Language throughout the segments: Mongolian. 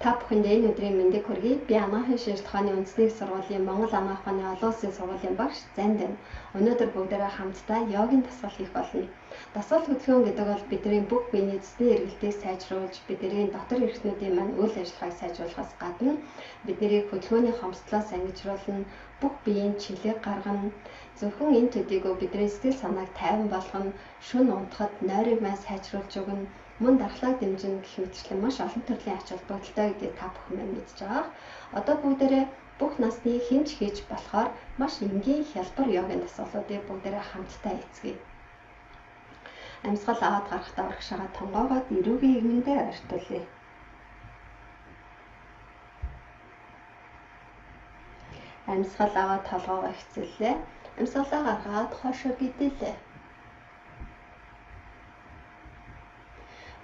Та бүхэнд энэ өдрийн мэндийг хүргэе. Би Анагаахын шинжлэх ухааны үндэсний их сургуулийн Монгол Анагаах ухааны олон улсын сургуулийн багш Занд байна. Өнөөдөр бүгдээрээ хамтдаа йогийн дасгал хийх болно. Дасгал хөдөлгөөн гэдэг бол бидний бүх биений цэсний эргэлтийг сайжруулж, бидний дотор эрхтнүүдийн маань үйл ажиллагааг сайжруулахаас гадна биднийг хөдөлгөөний хомсдлоос ангижруулна, бүх биеийн чилээг гаргана. Зөвхөн энэ төдийгүй бидний сэтгэл санааг тайван болгоно, шөнө унтахад нойрыг маань сайжруулж өгнө, мөн дархлааг дэмжинэ гэх мэтчлэн маш олон төрлийн ач холбогдолтой гэдгийг та бүхэн маань мэдж байгаа. Одоо бүгдээрээ бүх насны хэн ч хийж болохоор маш энгийн хялбар йогийн дасгалуудыг бүгдээрээ хамтдаа эцгээе. Амьсгал аваад гарахдаа урагшаага тонгоогоод эрүүгийн эгмэндээ ойртуулъя. Амьсгал аваад толгоогоо ихцэллээ. Амьсгалаа гаргаад хойшоо гидэлээ.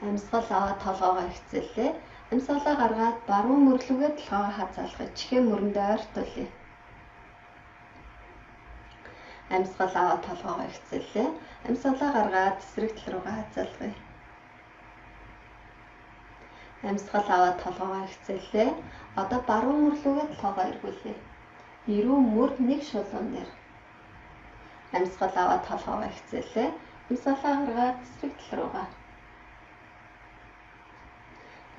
Амьсгал аваад толгоогоо ихцэллээ. Амьсгалаа гаргаад баруун мөрлөгөө толгоогоо хазаалгая. Чихээ мөрөндөө ойртуулъя. Амьсгал аваад толгоогоо ихцэллээ. Амьсгалаа гаргаад эсрэг тал руугаа хазаалгая. Амьсгал аваад толгоогоо ихцэллээ. Одоо баруун мөрлөгөө толгоогоо эргүүлье. Эрүү мөр нэг шулуун дээр. Амьсгал аваад толгоогоо ихцэллээ. Амьсгалаа гаргаад эсрэг тал руугаа.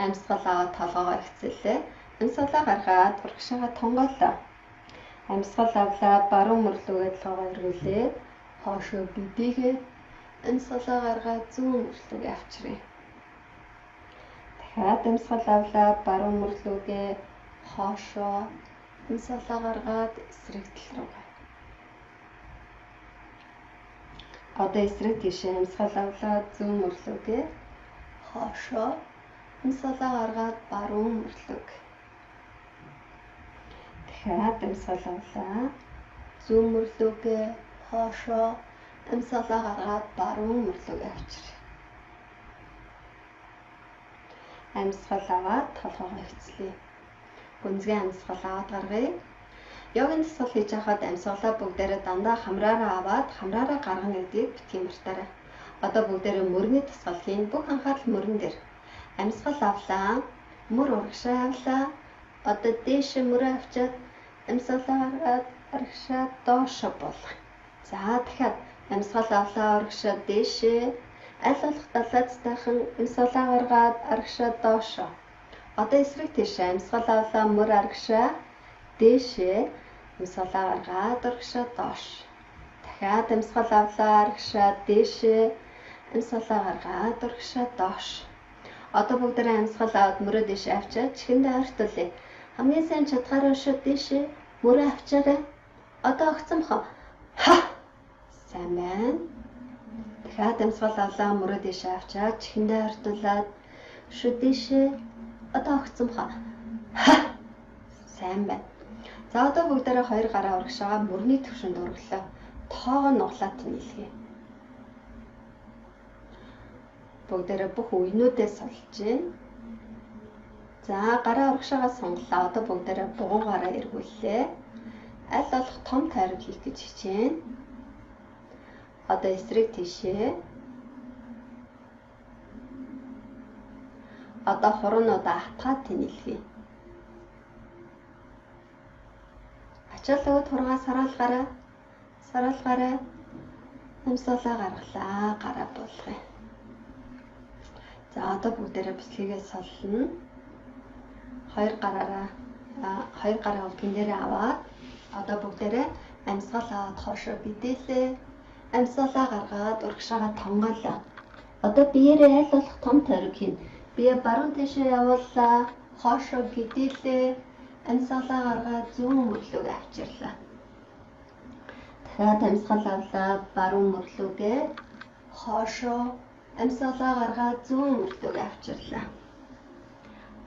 Амьсгал аваад толгоогоо ихцэллээ. Амьсгалаа гаргаад урагшаага тонгоолоо. Амьсгал авлаа, баруун мөрлөгөө толгоогоо эргүүлээд хоошоо бидийгээд амьсгалаа гаргаад зүүн мөрлөгөө авчиръя. Дахиад амьсгал авлаа, баруун мөрлөгөө хоошоо амьсгалаа гаргаад эсрэг тал руугаа. Одоо эсрэг тийшээ амьсгал авлаа, зүүн мөрлөгөө хоошоо амьсгалаа гаргаад баруун мөрлөг. Дахиад амьсгал авлаа. Зүүн мөрлөгөө хоошоо амьсгалаа гаргаад баруун мөрлөг авчиръя. Амьсгал аваад толгоогоо ихцлэе. Гүнзгий амьсгал аваад гаргая. Йогийн дасгал хийж байхад амьсгалаа бүгдээрээ дандаа хамраараа аваад хамраараа гаргана гэдгийг битгий мартаарай. Одоо бүгдээрээ мөрний дасгал хийн. Бүх анхаарал мөрөн дээр. Амьсгал авлаа, мөр урагшаа авлаа. Одоо дээшээ мөрөө авчиад амьсгалаа гаргаад урагшаа доошоо буулгая. За дахиад амьсгал авлаа, урагшаа дээшээ, аль болох далайцтайхан амьсгалаа гаргаад урагшаа доошоо. Одоо эсрэг тийшээ амьсгал авлаа, мөр урагшаа дээшээ, амьсгалаа гаргаад урагшаа доош. Дахиад амьсгал авлаа, урагшаа дээшээ, амьсгалаа гаргаад урагшаа доош. Одоо бүгдээрээ амьсгал аваад мөрөө дээшээ авчиад чихэндээ ойртуулъя. Хамгийн сайн чадхаараа өшөө дээшээ мөрөө авчаарай. Одоо огцомхоо. Ха. Сайн байна. Дахиад амьсгал авлаа, мөрөө дээшээ авчиад чихэндээ ойртуулад өшөө дээшээ одоо огцомхоо. Ха. Сайн байна. За одоо бүгдээрээ хоёр гараа урагшаага мөрний төвшөнд өргөлөө. Тоогоо нуглаад нийлгэе. Бүгдээрээ бүх үенүүдээ сулж байна. За гараа урагшаага сунгалаа. Одоо бүгдээрээ бугуун гараа эргүүллээ. Аль болох том тойрог хийх гэж хичээнэ. Одоо эсрэг тийшээ. Одоо хуруунуудаа атгаад тэнэлгэе. Ачаал өгөөд хургаа сараалгаарай. Сараалгаарай. Амьсгалаа гаргалаа. Гараа буулгая. За одоо бүгдээрээ бэлтгээгээ солино. Хоёр гараараа хоёр гараа өвдгөн дээрээ аваад одоо бүгдээрээ амьсгал аваад хоошоо бидээлээ. Амьсгалаа гаргаад урагшаага тонгоолоо. Одоо биеэрээ аль болох том тойрог хийн. Бие баруун тийшээ явууллаа. Хоошоо гэдээлээ. Амьсгалаа гаргаад зүүн мөрлөг авчирлаа. Дахиад амьсгал авлаа. Баруун мөрлөгөө хоошоо амьсгалаа гаргаад зүүн мөрлөгөө авчирлаа.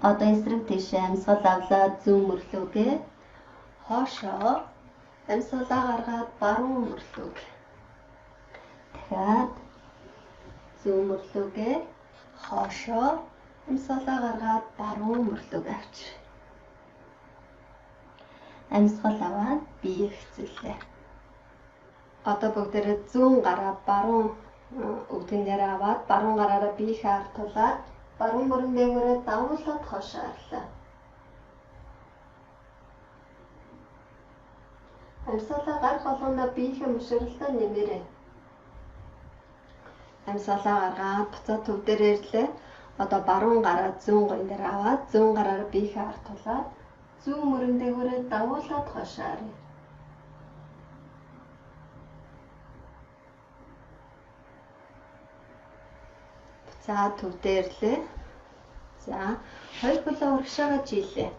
Одоо эсрэг тийшээ амьсгал авлаа, зүүн мөрлөгөө хоошоо амьсгалаа гаргаад баруун мөрлөг. Дахиад зүүн мөрлөгөө хоошоо амьсгалаа гаргаад баруун мөрлөг авчир. Амьсгал аваад бие хэцэллээ. Одоо бүгдээрээ зүүн гараа баруун өвдгөн дээр аваад баруун гараараа биеийнхээ ард тулаад баруун мөрөн дээгүүрээ давуулаад хоошоо харлаа. Амьсгалаа гарах болгондоо биеийнхээ мөшөрлөлтөө нэмээрэй. Амьсгалаа гаргаад буцаад төв дээр ирлээ. Одоо баруун гараа зүүн гоён дээр аваад зүүн гараараа биеийнхээ ард тулаад зүүн мөрөн дээгүүрээ дагуулад хойшоо харъя. Буцаад төв дээр ирлээ. За, хоёр хөлөө урагшаага жилээ.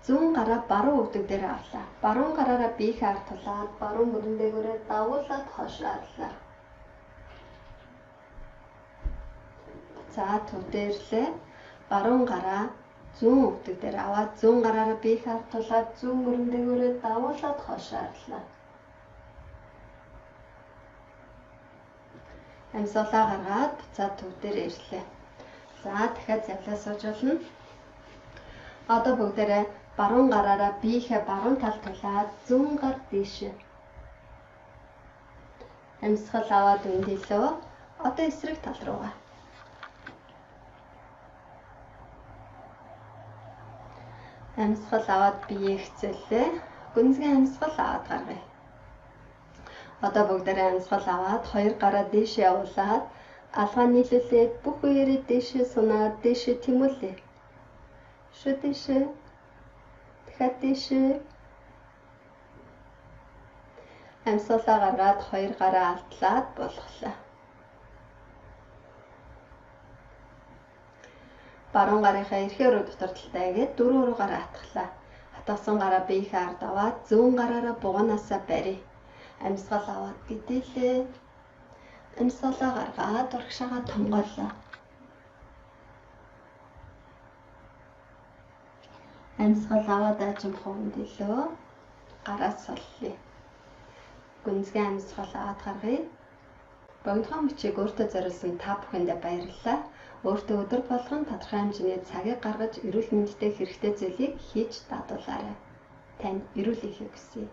Зүүн гараа баруун өвдөг дээр авлаа. Баруун гараараа биеийнхээ ард тулаад баруун мөрөн дээгүүрээ дагуулад хойшоо харлаа. За, төв дээр ирлээ. Баруун гараа зүүн өвдөг дээр аваад зүүн гараараа биеийнхээ ард тулаад зүүн мөрөн дээгүүрээ дагуулад хойшоо харлаа. Амьсгалаа гаргаад буцаад төв дээр ирлээ. За, дахиад завлаа сууж болно. Одоо бүгдээрээ баруун гараараа биеийнхээ баруун талд тулаад зүүн гар дээшээ. Амьсгал аваад үндэлөө. Одоо эсрэг тал руугаа. Амьсгал аваад биеэ хэцээлээ. Гүнзгий амьсгал аваад гаргая. Одоо бүгдээрээ амьсгал аваад хоёр гараа дээшээ явуулаад алгаа нийлүүлээд бүх үеэрээ дээшээ сунаад дээшээ тэмүүлээ. Шүү дээшээ. Дахиад дээшээ. Амьсгалаа гаргаад хоёр гараа алдлаад буулгалаа. Баруун гарынхаа эрхээ өрөө дотор талдаа игээд дөрвөн өрөөгөөр атглаа. Атгасан гараа биеийнхээ ард аваад зүүн гараараа буганаасаа барья. Амьсгал аваад гидэлээ. Амьсгалаа гаргаад урагшаага томгоолоо. Амьсгал аваад аажимхан үндэлөө. Гараа соллоо. Гүнзгий амьсгал аваад гаргая. Богинохон мөчийг өөртөө зориулсан та бүхэндээ баярлалаа. Өөртөө өдөр болгон тодорхой хэмжээний цагийг гаргаж эрүүл мэндэд хэрэгтэй зүйлийг хийж даадуулаарай. Танд эрүүл эхийг хүсье.